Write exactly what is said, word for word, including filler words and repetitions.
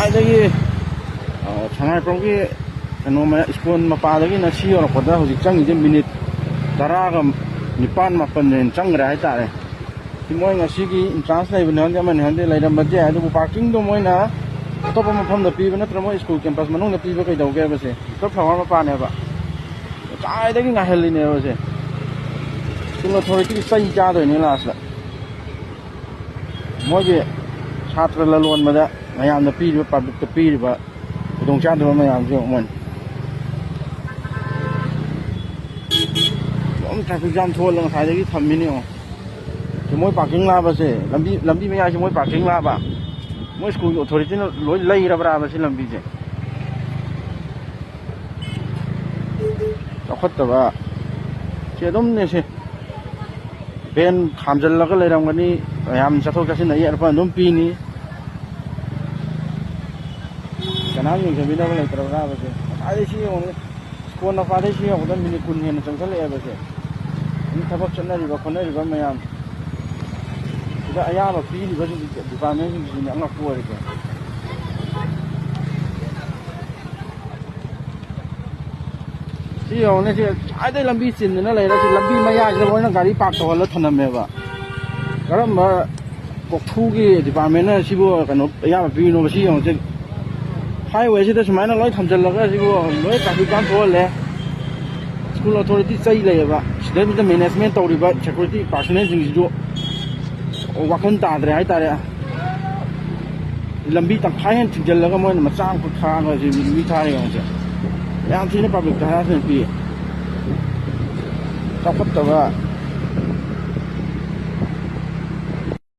ꯑꯗꯒꯤ ꯁꯉꯥꯏꯄ꯭ꯔꯧꯒꯤ ꯀꯩꯅꯣ ꯁ꯭ꯀꯣꯟ ꯃꯄꯥꯗꯒꯤꯅ ꯁꯤ ꯌꯧꯔꯛꯄꯗ ꯍꯧꯖꯤꯛ ꯆꯪꯉꯤꯁꯦ ꯃꯤꯅꯤꯠ ꯇꯔꯥꯒ ꯅꯤꯄꯥꯟ ꯃꯥꯄꯟ ꯍꯦꯟꯅ ꯆꯪꯈ꯭ꯔꯦ ꯍꯥꯏꯇꯥꯔꯦ꯫ ꯁꯤ ꯃꯣꯏ ꯉꯁꯤꯒꯤ ꯏꯟꯇ꯭ꯔꯥꯟꯁ ꯂꯩꯕꯅꯤ ꯈꯪꯗꯦ, ꯑꯃꯅꯤ ꯈꯪꯗꯦ, ꯂꯩꯔꯝꯕꯗꯤ ꯌꯥꯏ, ꯑꯗꯨꯕꯨ ꯄꯥꯔꯀꯤꯡꯗꯣ ꯃꯣꯏꯅ ꯑꯇꯣꯞꯄ ꯃꯐꯝꯗ ꯄꯤꯕ ꯅꯠꯇ꯭ꯔꯒ ꯃꯣꯏ ꯁ꯭ꯀꯨꯜ ꯀꯦꯝꯄꯁ ꯃꯅꯨꯡꯗ ꯄꯤꯕ ꯀꯩꯗꯧꯒꯦ ꯍꯥꯏꯕꯁꯦ꯫ ꯐ꯭ꯂꯥꯋꯔ ꯃꯄꯥꯅꯦꯕ꯫ ꯉꯁꯥꯏꯗꯒꯤ ꯉꯥꯏꯍꯜꯂꯤꯅꯦꯕ ꯁꯦ꯫ ꯁ꯭ꯀꯨꯜ ꯑꯣꯊꯣꯔꯤꯇꯤꯒꯤ ꯆꯩ ꯆꯥꯗꯣꯏꯅꯦ ꯂꯥꯁꯇ꯫ ꯃꯣꯏꯒꯤ ꯁꯥꯇ꯭ꯔ ꯂꯂꯣꯟꯕꯗ ꯃꯌꯥꯝꯗ ꯄꯤꯔꯤꯕ, ꯄꯕ꯭ꯂꯤꯛꯇ ꯄꯤꯔꯤꯕ ꯈꯨꯗꯣꯡꯆꯥꯗꯕ ꯃꯌꯥꯝꯁꯦ ꯌꯦꯡꯉꯣ ꯃꯣꯏꯅ꯫ ꯑꯗꯨꯝ ꯇ꯭ꯔꯥꯐꯤꯛ ꯖꯥꯝ ꯊꯣꯛꯍꯜꯂꯒ ꯉꯁꯥꯏꯗꯒꯤ ꯊꯝꯃꯤꯅꯦ ꯌꯦꯡꯉꯣ꯫ ꯁꯤ ꯃꯣꯏ ꯄꯥꯔꯀꯤꯡ ꯂꯥꯕꯁꯦ, ꯂꯝꯕꯤ, ꯂꯝꯕꯤ ꯃꯌꯥꯏꯁꯦ ꯃꯣꯏ ꯄꯥꯔꯀꯤꯡ ꯂꯥꯕ꯫ ꯃꯣꯏ ꯁ꯭ꯀꯨꯜꯒꯤ ꯑꯣꯊꯣꯔꯤꯇꯤꯅ ꯂꯣꯏ ꯂꯩꯔꯕ꯭ꯔꯥꯕ ꯁꯤ ꯂꯝꯕꯤꯁꯦ? ꯆꯥꯎꯈꯠꯇꯕ꯫ ꯁꯤ ꯑꯗꯨꯝꯅꯦ ꯁꯤ꯫ ꯚꯦꯟ ꯈꯥꯝꯖꯤꯜꯂꯒ ꯂꯩꯔꯝꯒꯅꯤ, ꯃꯌꯥꯝ ꯆꯠꯊꯣꯛ ꯆꯠꯁꯤꯟ ꯑꯌꯦꯠ ꯑꯄꯟ ꯑꯗꯨꯝ ꯄꯤꯅꯤ꯫ ꯀꯅꯥꯝ ꯌꯦꯡꯁꯤꯟꯕꯤꯅꯕ ꯂꯩꯇ꯭ꯔꯕ꯭ꯔꯥꯕꯁꯦ? ꯉꯁꯥꯏꯗꯩ ꯁꯤ ꯌꯦꯡꯉꯨꯅꯦ, ꯁ꯭ꯀꯣꯟ ꯃꯄꯥꯗꯩ ꯁꯤ ꯌꯧꯕꯗ ꯃꯤꯅꯤꯠ ꯀꯨꯟ ꯍꯦꯟꯅ ꯆꯪꯁꯜꯂꯛꯑꯦꯕꯁꯦ꯫ ꯃꯤ ꯊꯕꯛ ꯆꯠꯅꯔꯤꯕ ꯈꯣꯠꯅꯔꯤꯕ ꯃꯌꯥꯝ ꯁꯤꯗ ꯑꯌꯥꯕ ꯄꯤꯔꯤꯕꯁꯤꯡ ꯗꯤꯄꯥꯔꯠꯃꯦꯟꯁꯤꯡꯁꯤꯅꯦ ꯑꯉꯛꯄ ꯑꯣꯏꯔꯤꯁꯦ꯫ ꯁꯤ ꯌꯦꯡꯉꯨꯅꯦ, ꯁꯤ ꯉꯁꯥꯏꯗꯩ ꯂꯝꯕꯤ ꯆꯤꯟꯗꯅ ꯂꯩꯔꯦ꯫ ꯁꯤ ꯂꯝꯕꯤ ꯃꯌꯥꯏꯁꯤꯗ ꯂꯣꯏꯅ ꯒꯥꯔꯤ ꯄꯥꯔꯛ ꯇꯧꯍꯜꯂ ꯊꯅꯝꯃꯦꯕ꯫ ꯀꯔꯝꯕ ꯀꯣꯛꯊꯨꯒꯤ ꯗꯤꯄꯥꯔꯠꯃꯦꯟꯅ ꯁꯤꯕꯨ ꯀꯩꯅꯣ ꯑꯌꯥꯕ ꯄꯤꯔꯤꯅꯣꯕ? ꯁꯤ ꯌꯦꯡꯉꯨꯁꯦ, ꯍꯥꯏꯋꯦꯁꯤꯗ ꯁꯨꯃꯥꯏꯅ ꯂꯣꯏ ꯊꯝꯖꯤꯜꯂꯒ ꯁꯤꯕꯨ ꯂꯣꯏ ꯇ꯭ꯔꯥꯐꯤꯛ ꯖꯥꯝ ꯊꯣꯛꯍꯜꯂꯦ꯫ ꯁ꯭ꯀꯨꯜ ꯑꯣꯊꯣꯔꯤꯇꯤ ꯆꯩ ꯂꯩꯌꯦꯕ꯫ ꯁꯤꯗꯩꯁꯤꯗ ꯃꯦꯅꯦꯖꯃꯦꯟ ꯇꯧꯔꯤꯕ ꯁꯦꯀ꯭ꯌꯨꯔꯤꯇꯤ ꯄꯥꯔꯁꯅꯦꯜꯁꯤꯡꯁꯤꯁꯨ ꯋꯥꯈꯜ ꯇꯥꯗ꯭ꯔꯦ ꯍꯥꯏꯇꯥꯔꯦ꯫ ꯂꯝꯕꯤ ꯇꯪꯈꯥꯏ ꯍꯦꯟꯅ ꯊꯤꯡꯖꯤꯜꯂꯒ ꯃꯣꯏꯅ ꯃꯆꯥ ꯑꯃꯈꯛ ꯊꯥꯔꯒ ꯍꯧꯖꯤꯛ ꯃꯤ ꯊꯥꯔꯤꯕ ꯍꯧꯖꯤꯛ꯫ ꯌꯥꯝ ꯊꯤꯅ ꯄꯕ꯭ꯂꯤꯛꯇ ꯍꯔꯥꯁꯃꯦꯟ ꯄꯤ꯫ ꯆꯥꯎꯈꯠꯇꯕ